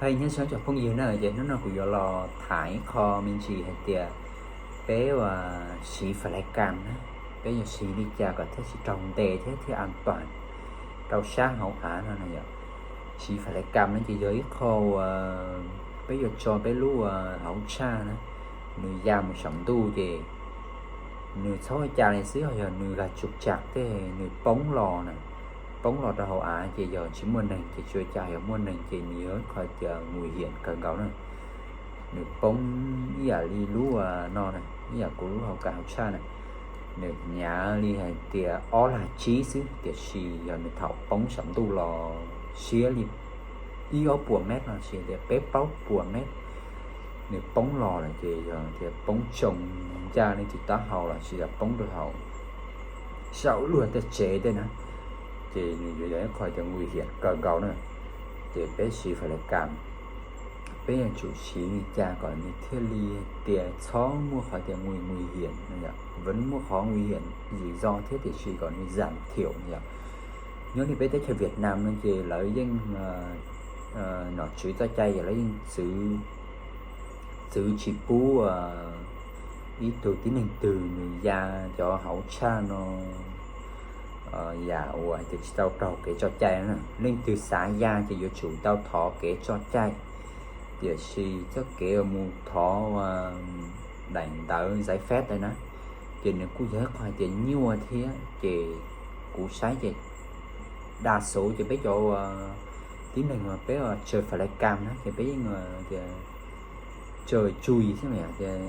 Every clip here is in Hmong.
Hej, nyob zoo cov phooj ywg na, ces hnub no kuv yuav los tham ib qho me ntsis hais tias peb ua siv flash cam na, peb yuav siv li cas kom thiaj tsis raug ntes thiab thiaj an tuag rau sab hauv av no na yom. Siv flash cam no ces yog ib qho uas peb yuav tso peb lub hauv tshaj na, nws ya mus saum ntuj ces nws txhob ua cas li xwb, yog nws ga tsum tsam tej nws poob los na, poob los rau hauv av ces yog tsis muaj neeg ces tsis ua cas, yog muaj neeg ces nws yog qhov tias nguy hiểm kawg nkaus na. Nws poob ib yam li lub no na, ib yam kuv lub hauv ka hauv tshaj na, nws hnyav li hais tias ob lag tsib xwb, tiam sis yog nws thaum poob saum ntuj los siab li ib ob puas mev los sis tias peb plaub puas mev, nws poob los lawm ces yog tias poob tsoo ncaj leej twg taub hau los sis yog poob rau hauv saum luag tej tsev tej na, ces nws yuav yog ib qho tias nguy hiểm kawg nkaus na. Ces peb siv flash cam, peb yuav tsum siv li cas kom nws thiaj li tias txhob muaj qhov tias nguy nguy hiểm, vẫn muaj qhov nguy hiểm rủi ro thiab tiam sis kom nws giảm thiểu yom. Nyob li peb teb chaws Việt Nam no ces lawv yeej nom tswv txoj cai ces lawv yeej txwv tsis pub ib tug tib neeg twg nws ya cov hauv tshaj no yam uas tias tsis tau raug kev tso cai na. Leej twg xav ya ces yuav tsum tau thov kev tso cai, tiam sis txoj kev uas mus thov daim ntawv giấy phép ntawd na, ces nws kuj yog ib qho hais tias nyuaj thiab, ces kuv saib ces đa số ces peb cov tib neeg uas peb tsaws flash cam na ces peb yeej tias tsaws tsui xwb, tias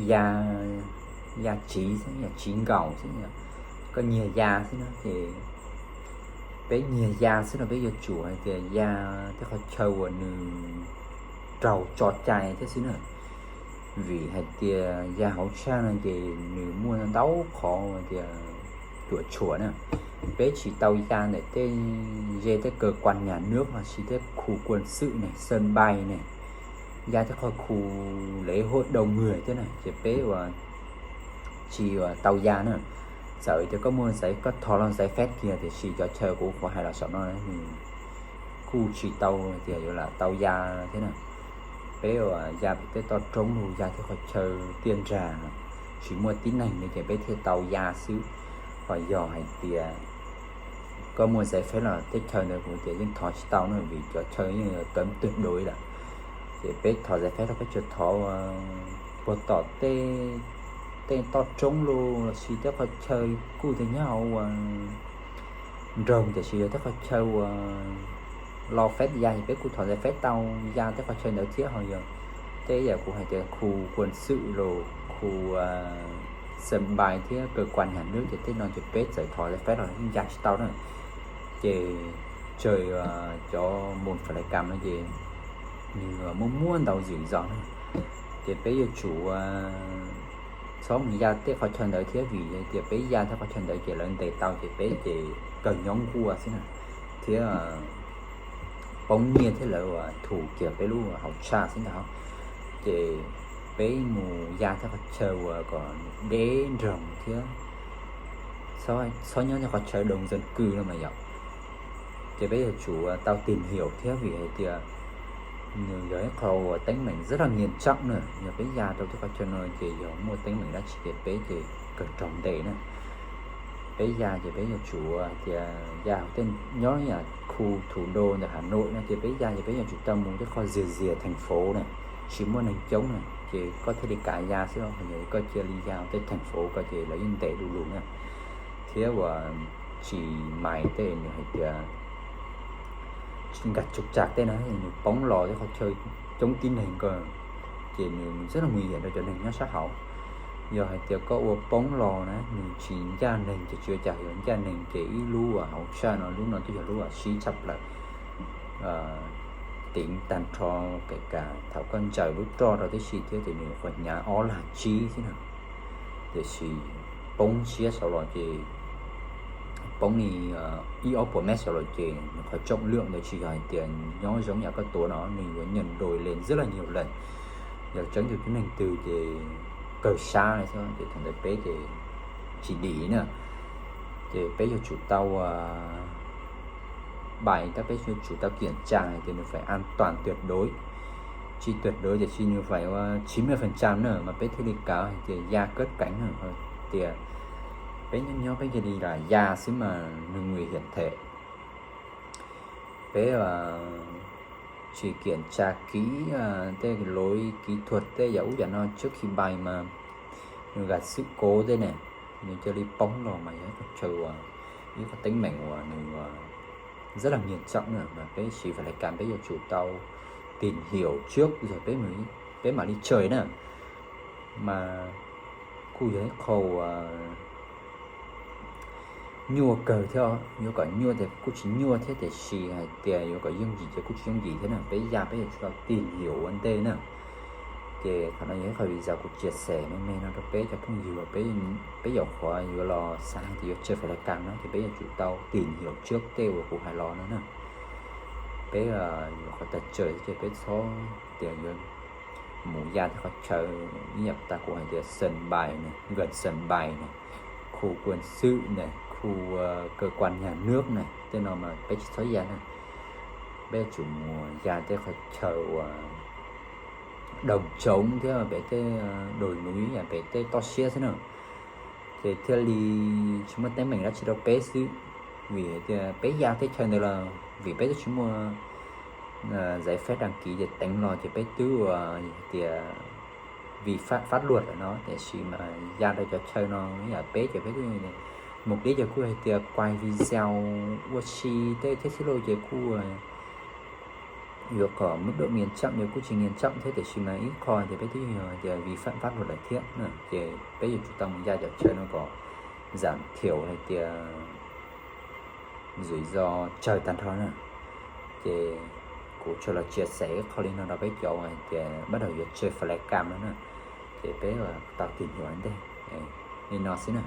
ya, ya tsiv xwb, ya tsiv nkaus xwb, koj nyiag ya xwb na ces peb nyiag ya xwb no peb yuav tsum hais tias ya tej qhov chaw uas nws raug tso cai thiab xwb na. Vim hais tias ya hauv tshaj no ces nws muaj ntau qhov tias cuam tshuam na. Peb tsis tau ya ntawm tej ze tej cơ quan nhà nước los sis tej khu quân sự ne, sân bay ne, ya tej qhov khu lễ hội đông người thiab na ces peb ua tsis ua tau ya na. Txawm tias koj muaj giấy, koj thov los giấy phép kiag tiam sis cov chaw kuv qhuav hais los saum no kuj tsis tau tias yuav lam tau ya thiab na. Peb ua ya pem tej toj roob los ya tej qhov chaw tiaj nrag tsis muaj tib neeg li ces peb thiaj tau ya xwb. Ho yog hais tias koj muaj giấy phép los tej chaw ntawd kuv tias yeej thov tsis tau na vim cov chaw yeej cấm tuyệt đối lawm. Ces peb thov giấy phép los peb tsuas thov puag tom tej toj roob los sis tej qhov chaw kuj tias nyob hauv ua nroog tiam sis yog tej qhov chaw uas lo phép ya ces peb kuj thov giấy phép tau ya tej qhov chaw ntawd thiab. Ho yog tej yam kuv hais tias khu quân sự los khu sân bay thiab cơ quan nhà nước ces tej no ces peb txawm thov giấy phép los yeej ya tsis tau na. Ces tsaws cov mos flash cam no ces nws muaj muaj ntau rủi ro na. Ces peb yuav tsum txhob mus ya tej qhov chaw ntawd thiab vim tias peb ya tej qhov chaw ntawd ces lawv ntes tau ces peb ces kawg nyob nkuaj xwb na, thiab poob nyiaj thiab lawv ua thu kiag peb lub hauv tshaj xwb ntag. Ces peb mus ya tej qhov chaw uas kom deb nroog thiab txhob nyob tej qhov chaw đông dân cư no mas yom. Ces peb yuav tsum tau tìm hiểu thiab vim hais tias nws yog ib qho uas tính mạng rất là nghiêm trọng na. Yog peb ya rau tej qhov chaw no ces yog muaj tính mạng dab tsi ces peb ces kawg raug ntes na. Peb ya ces peb yuav tsum tias ya tej nyob yam khu thủ đô ntawm Hà Nội no ces peb ya ces peb yuav tsum tau mus tej qhov ziag ziag thành phố na, tsis muaj neeg coob na, ces koj thiaj li kam ya xwb. Yog koj cia li ya tej thành phố ko ces lawv yeej ntes du lug na, thiab uas tsis mais tej nws hais tias nkag trục trặc tej na, nws poob los tej qhov chaw coob tib neeg ko ces nws rất là nguy hiểm rau cov neeg nyob sab hauv. Yog hais tias koj ua poob los na nws tsis ncaj neeg ces tsis ua cas, yog ncaj neeg ces ib lub hauv tshaj no, lub no twb yog lub sib tshaj plaws, tính tag nrho, kể cả thaum koj ntsaws lub roj rau tib si thiab ces nws nyuam qhuav hnyav ob lag tsib xwb na. Tiam sis poob siab saud los ces poob li ib ob puas mev saud los ces nws qhov trọng lượng ntawd tsis yog hais tias nyob zoo yam koj tuav no, nws yuav nhân đôi lên rất là nhiều lần. Yog tseeb tus tib neeg twg ces kawg sab li xwb ces thaum ntawd peb ces tsis dim na. Ces peb yuav tsum tau ua bài, tab peb yuav tsum tau kiểm tra hais tias nws phải an toàn tuyệt đối. Tsis tuyệt đối ces tsis, nws phải ua chín mươi phần trăm na, mas peb thiaj li kav hais tias ya kab keev na, tias peb nyob nyob peb cia li lam ya xwb mas nws nguy hiểm thiab. Peb tsis kiểm tra kỹ tej lối kỹ thuật tej yam ub yam no trước khi bay mas nws gặp sự cố tej ne, nws cia li poob los mas yog ib qho chaw uas, ib qho teeb meem uas nws rất là nghiêm trọng na, mas peb siv fais lais kas peb yuav tsum tau tìm hiểu trước rồi peb, peb mam li chơi na. Mas kuj yog ib qho uas nyuaj kawg thiab, yuav kom nyuaj tias kuj tsis nyuaj thiab, tiam sis hais tias yuav kom yooj yim ces kuj tsis yooj yim thiab na. Peb ya peb yuav tsum tau tìm hiểu ua ntej na. Ces qhov no yog ib qho video kuv chia sẻ me me no rau peb cov phooj ywg, peb yaum qhuav yuav los xav hais tias yuav chơi fais lais kas no ces peb yuav tsum tau tìm hiểu trước tej uas kuv hais los no na. Peb yuav qhov tag chaw ces peb txhob tias yuav mus ya tej qhov chaw ib yam tas kuv hais tias sân bay ne, gần sân bay ne, khu quân sự ne, khu cơ quan nhà nước ne, tej no mas peb tsis txhob ya na. Peb yuav tsum mus ya tej qhov chaw uas đồng trống thiab pem tej đồi núi, yam pem tej toj siab xwb na. Ces thiaj li tsis muaj teeb meem dab tsi rau peb xwb. Vim tias peb ya tej chaw ntawd los vim peb twb tsis muaj giấy phép đăng ký ces teev los ces peb twb ua tias vi phạm pháp luật lawm no, tiam sis mas ya rau cov chaw no yam peb ces peb kuj mus deb ces kuj hais tias quay video ua si tej thiab xwb lauj, ces kuj yuav kom mức độ nghiêm trọng ces kuj tsis nghiêm trọng thiab, tiam sis mas ib qho ces peb twb yog tias vi phạm pháp luật lawm thiab na, ces peb yuav tsum tau mus ya cov chaw no kom giảm thiểu hais tias rủi ro chaw tag nrho na. Ces kuv tsuas los chia sẻ ib qho li no rau peb cov hais tias bắt đầu yuav chơi flash cam no na, ces peb tau tìm hiểu ua ntej li no xwb na.